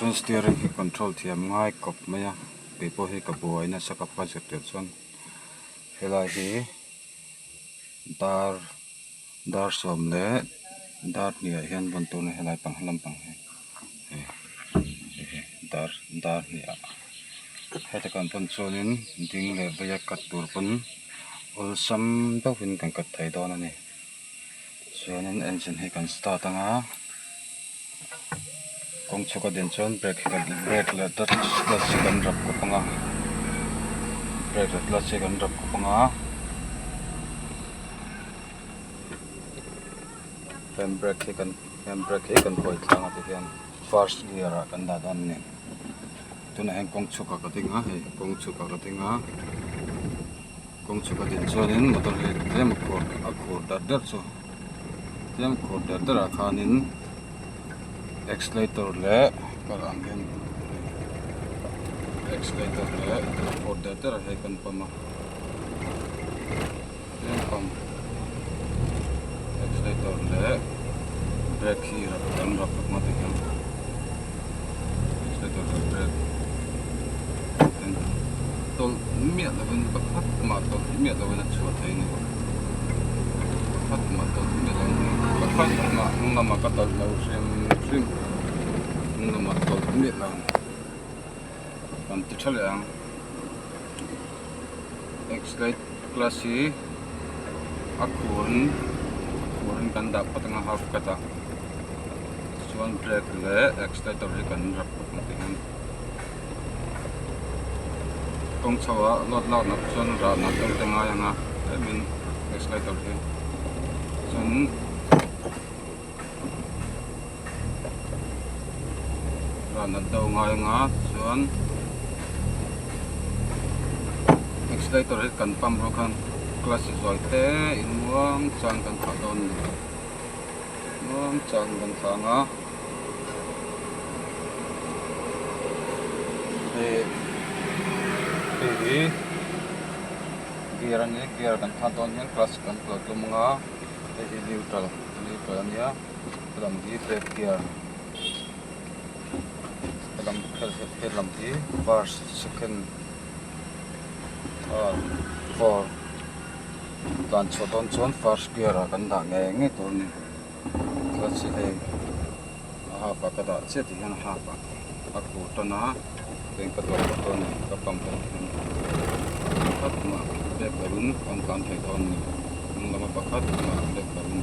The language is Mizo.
Chuan steering hi control thiam ngai kawp mai a keipawh hi ka buai nasa ka pa zirtir chuan helai hi dar dar sawm leh dar hnih ah hian vawn tur a ni helai pang lampang hi hei hei dar dar hnih ah heta kan vawn chuanin ding leh vei a cut tur pawn awlsam deuhin kan cut thei dawn a ni. Chuanin engine hi kan start ang a kawng chhuk a din chuan brake hi kan brake leh clutch clutch hi kan rap kawp ang a brake leh clutch hi kan rap kawp ang a hand brake hi kan hand brake hi kan pawi tlang a tihian first gear ah kan dah dawn a ni tunah hian kawng chhuk ah ka ding a hei kawng chhuk ah ka ding a. Kawng chhuk a din chuanin motor hi tlem a khur a khur dar dar chu tlem khur dar dar ah khanin accelerator leh kal ang hian accelerator leh a khur dar dar ah hian kan pump a tlem pump accelerator leh brake hi kan rap bawk a tihian accelerator leh brake. Tawlh miah lovin pakhat mah tawlh miah lovin a chhuah thei a ni pakhat mah tawlh miah lovin pakhat mah hnung lamah ka tawlh lo hrim hrim hnung lamah tawlh miah lo kan ti tha leh ang x-ray class hi a khurin a khurin kan dah phawt ang a half cut ah chuan brake leh accelerator hi kan rap phawt ang tihian. Kawng chho ah load lak nak chuan rah nak deuh te ngai ang a tlemin accelerator hi chuan rah nat deuh ngai ang a chuan accelerator hi kan pump rual khan clutch hi zawi te in muang chang kan thlah dawn a ni muang chang kan thlah ang a. Hei hei hi gear a ni gear kan thlak dawn hian clutch kan tawlh tum ang a hei hi neutral neutral a nia helam hi brake gear helam helam hi first second third fourth tlan chhuah dawn chuan first gear ah kan dah ngei ngei tur a ni. Clutch hi hei a half ah ka dah chiah tih hian a half ah a khur tan a eng ka tawlh dawn a ni ka pump dawn hian pakhat mah pek lovin kan tlan thei dawn a ni hnung lama pakhat mah pek lovin.